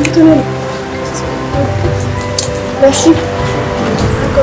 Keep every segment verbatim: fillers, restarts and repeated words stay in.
M tounen. Mèsi. Dakò.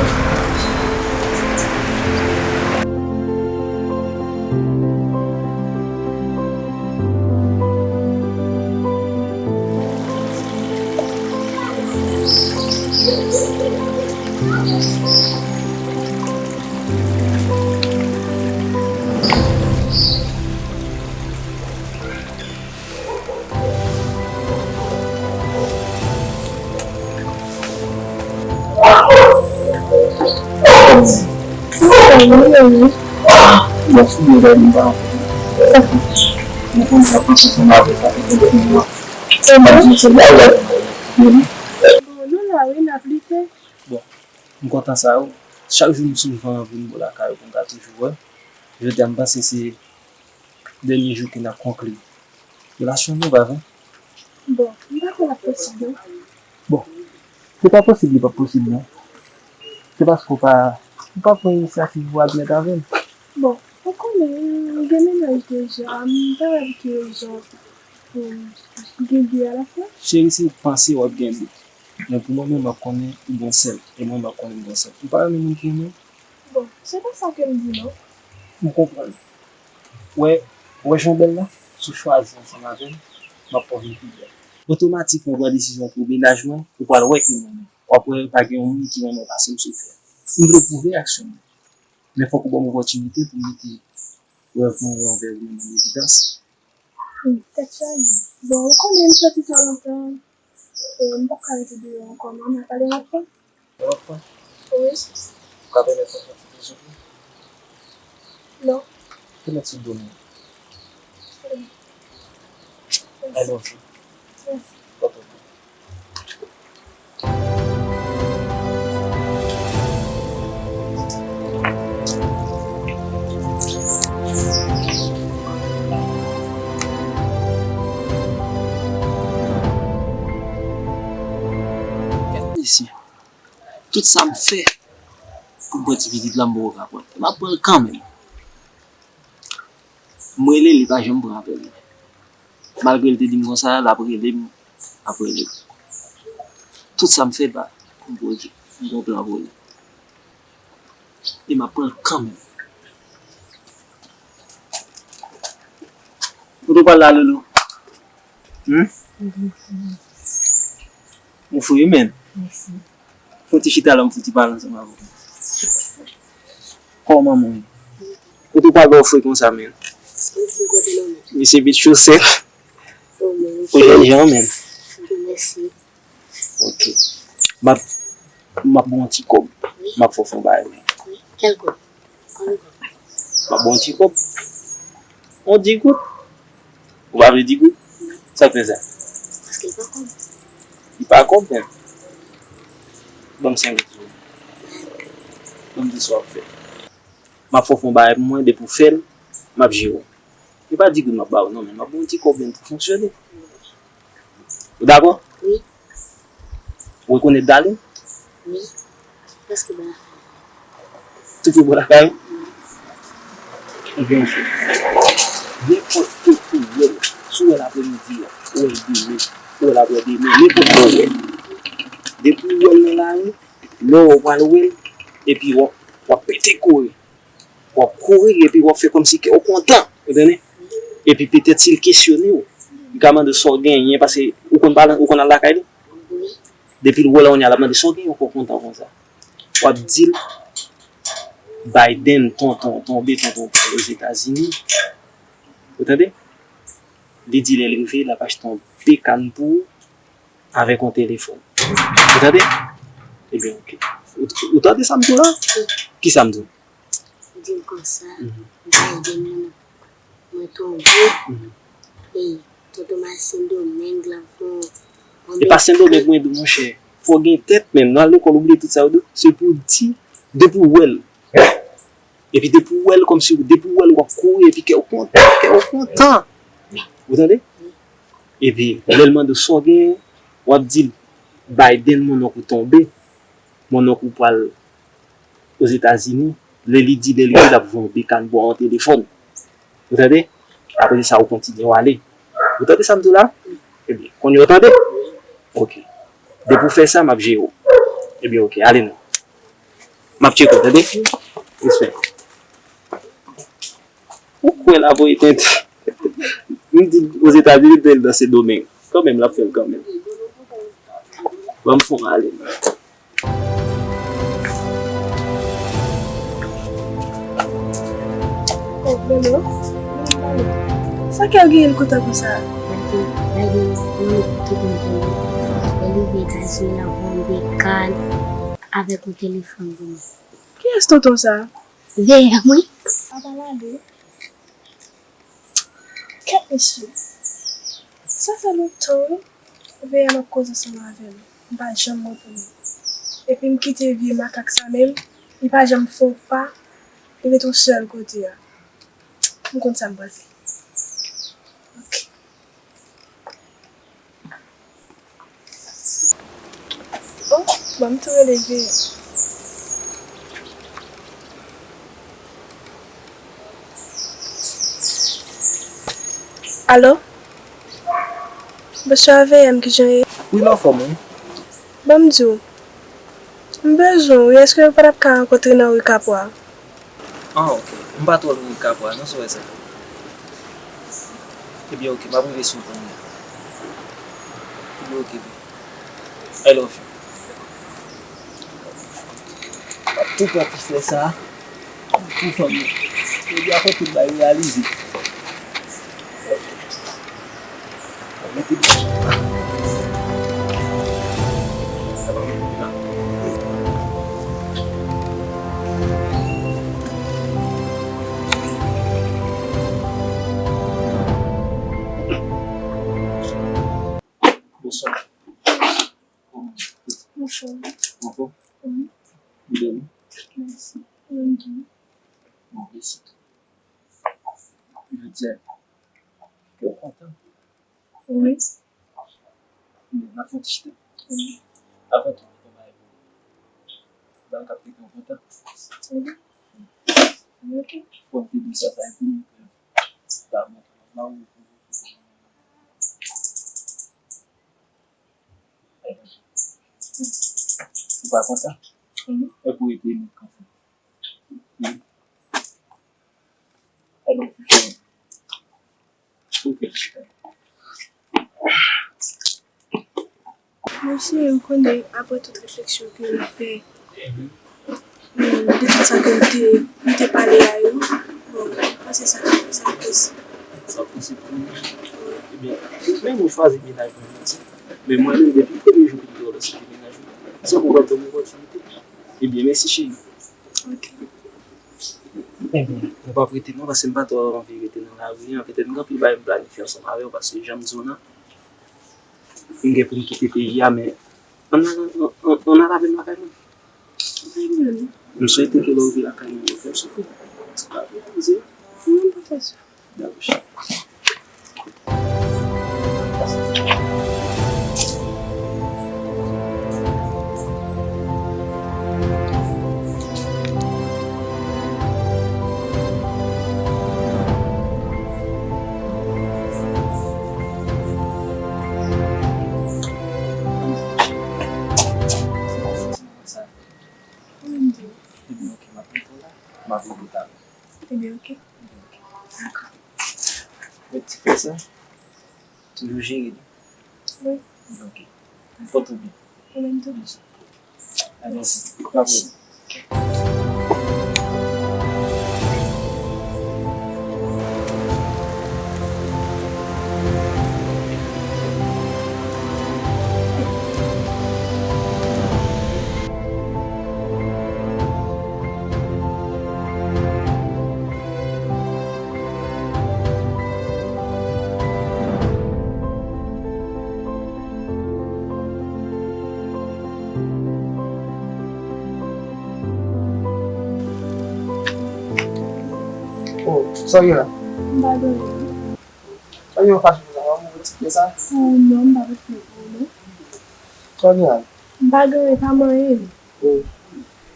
Bon, nou la wi, n ap lite. Bon, m kontan sa wi. Chak jou m sonje anvi m bò lakay ou pou m ka toujou wè. Jodi a m panse se dènye jou ke n ap konkli relasyon nou, pa vre? Bon, m pa kwè l ap posib non. Bon, se pa posib li p ap posib non. Se paske w pa, ou pa pran inisyativ pou admèt avè m. Bon, ou konnen, m gen mennaj deja, m pa wè ki rezon pou m gen de alafwa. Cheri, se ou k panse w ap gen de. Men pou mwen menm, m ap konnen ou gon sèl. E mwen, m ap konnen m gon sèl. M pa renmen moun ki renmen. Bon, se pa sa ke m di non. M konprann. Wè, wè jan w bèl la, si w chwazi ansanm avè m, m ap fè w vin pi bèl. Otomatikman, w pran desizyon pou mennaj mwen, ou pral wè ke mwen menm. W ap wè pa gen yon moun ki renmen w pase m sou tè. M vle w pwouve aksyon mwen. Men fòk ou ban m opòtinite pou m mete rèv mwen yo anvè ou menm an evidans. Hmm, tèt chaje. Bon, ou konnen m soti twò lontan, e m p ap ka rete deyò ankò non, n a pale lòt fwa. Lòt fwa? Wi. Ou ka pèmèt mwen fè yon ti bizou pou ou? Non. Pèmèt sou do m. Wi. I love you. Mèsi. Pòte w byen. Gad mesye, tout sa m fè pou m pran ti pitit la, m poko ka pran l. M ap pran l kanmenm. M rele l, li pa janm pran apèl mwen. Malgre l te di m konsa, l ap rele m, l ap rele m. Tout sa m fè pa pou m pwoze, m gon plan pou li. E m ap pran l kanmenm. Kote w pral la, Loulou? Hmm? Ou fou wi, menn. Mèsi. Fon ti chita la, m fon ti pale ansanm avè w. Kòman manman w ye? Kote w pral ba w fre konsa, menn? Misye met chosèt. Ou jèn jan, menn. Ok. M ap, m ap ba w yon ti kòb. M ap fè w fè yon bagay. Kèl kòb? M ap ba w yon ti kòb. Yon di goud. Ou pa vle di goud? Sa k fè sa? Paske li pa kòb. Li pa kòb, menn. Ban m senk goud. Ban m di sa w ap fè. M ap fè w fè yon bagay pou mwen, depi w fè l, m ap jere w. E pa di goud m ap ba w non, men m ap ba w yon ti kòb menm pou fonksyone. Ou dakò? Wi. Ou rekonèt Darline? Wi. Prèske bò lakay. Tou pre bò lakay ou? Wi. Ebyen, ok. Nenpòt kote ou wè l, si w wè l aprèmidi a, ou wè l demen, ou wè l aprè demen, nenpòt lè w wè l. Depi w wè l nan lari, lè w wè w pral wè l, epi w ap, w ap pete kouri. W ap kouri epi w ap fè kòmsi kè w kontan, ou tande? Epi petèt si l kesyone w, li ka mande w sa w genyen, paske ou konn pale, ou konn al lakay li. Depi l wè w la kounye a, l ap mande sa w genyen, w kontan konsa. W ap di l, Biden, tonton, tonbe, tonton pral Ozetazini. Ou tande? Li di lè l rive, l ap achte yon bekàn pou ou avèk yon telefòn. Ou tande? Ebyen, ok. Ou, ou tande sa m di w la? Ki sa m di w? Di l konsa, Biden, mwen, mwen tonbe. E tonton m al Sendomeng, l ap fè yon... E pa Sendomeng mwen di w, monchè. Fò w gen tèt menm. Nou al lekòl, ou bliye tout sa yo di w. Se pou w di, depi w wè l. Epi depi w wè l, kòmsi depi w wè l, w ap kouri, epi kè w kontan, kè w kontan. Ou tande? Epi, lè l mande w sa w genyen, w ap di l, Biden, mon onk ou tonbe, mon onk ou pral Ozetazini, lè li di, lè li di, l ap voye yon bekàn ba w, yon telefòn. Ou tande? Apre sa, ou kontinye, w ale. Ou tande sa m di w la? Ebyen, kounye a w tande? Ok. Depi w fè sa, m ap jere w. Ebyen, ok, ale non. M ap tcheke w, tande? Respè. Ou kwè l ap voye tenten. M di l Ozetazini, epi l nan Sendomeng. Kanmenm, l ap fè l kanmenm. Ban m fè w ale, man. Oh, Belo, sa kè w genyen l kontan konsa? Biden, Biden, mwen tout moun konn li. Lè li vin Etazini, l ap voye yon bekàn avèk yon telefòn pou mwen. Kiyès tonton sa? Veyè, wi. Apa l ale? Kèt mesye. Sa fè lontan, wi. Veyè m ap koze ansanm avè l. M pa janm reponn li. Epi m kite vye makak sa menm, li pa janm fè yon pa, li ret yon sèl kote a. M konn sa m pral fè. Ok. Oh, ban m tou rele Veyè. Alo? Bonswa, Veyè m, kijan w ye? Wi, m anfòm, wi. Ban m di w, m bezwen w, wi, èske nou pa t ap ka rankontre nan ri Kapwa? Ah, ok. M pa twò lwen Kapwa, non, si w wè sa. Ebyen, ok, m ap rive sou w kounye a. Ebyen, ok, baby. I love you. M ap tou pran ti flè sa a pou fanmi an. Jodi a, fò tout bagay reyalize. Bonswa. Kòman w ye? Anfòm. Anfòm? Wi. Ou dòmi? Mèsi. Ou dòmi? Bon, mèsi tou. Jodi a, kè w kontan? Wi. Men, n ap fè yon ti chita. Wi. Avan tou, mwen gen yon bagay pou ou. Bagay k ap fè kè w kontan. Wi. Ok. Kòm te di sa, sa e premye kè m ta montre w, m ba ou. Ou pa kontan? Wi. E pou ete nou kontan. Wi. Alò, ok. Mwen cheri, m konnen apre tout refleksyon ke nou fè, de tout sa ke nou te, nou te pale a yo, bon, mwen panse sa, sa posib. Sa posib pou nou. Ebyen, menm ou chwazi mennaj mwen, men mwen menm, depi premye jou ke m te wè w, se te mennaj mwen. Se pou w ban m yon opòtinite. Ebyen, mèsi cheri. Ok. Ebyen, nou p ap rete non, paske m pa twò anvi rete nan lari a. Petèt m gen anpil bagay m planifye ansanm avè w, paske jan m di w nan, m gen pou m kite peyi a, men ann al, ann, ann, ann al avè m lakay mwen. Pa gen pwoblèm. M swete ke lè w rive lakay mwen, ou fè m soufri. Se pa vre, Zé. Non, m pa fè sa. Dabò, cheri. Ebyen, oke, m ap rete la. M ap rete talè. Ebyen, oke. Dakò. Mèt ti fè sa. Toujou jere li. Wi. Ebyen, oke. Pòte w byen. Ou menm tou. Alèz. Mèsi. Oh, sa w gen la? M pa gen anyen. Sa w gen yon fache konsa? Ou ti pye sa? Oh, non, m pa bezwen pou ou, non. Sa w gen la? M pa gen anyen, pa manyen. Oh,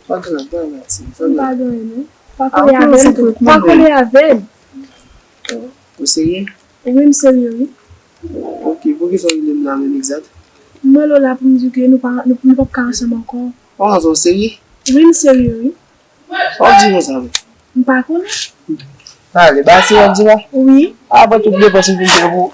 sa w gen la? Sa w gen la? M pa gen anyen, non. Pa kole avè m tou. Pa kole avè m. Oh, ou serye? Wi, m serye, wi. Ok, poukisa w rele m la menm egzat? M rele w la pou m di w ke nou pa, nou, nou p ap ka ansanm ankò. Kòman sa, w serye? Wi, m serye, wi. Sa w di konsa menm? M pa konnen. Ale, ba se w ap di la? Wi. Apre tout depans m fin fè pou,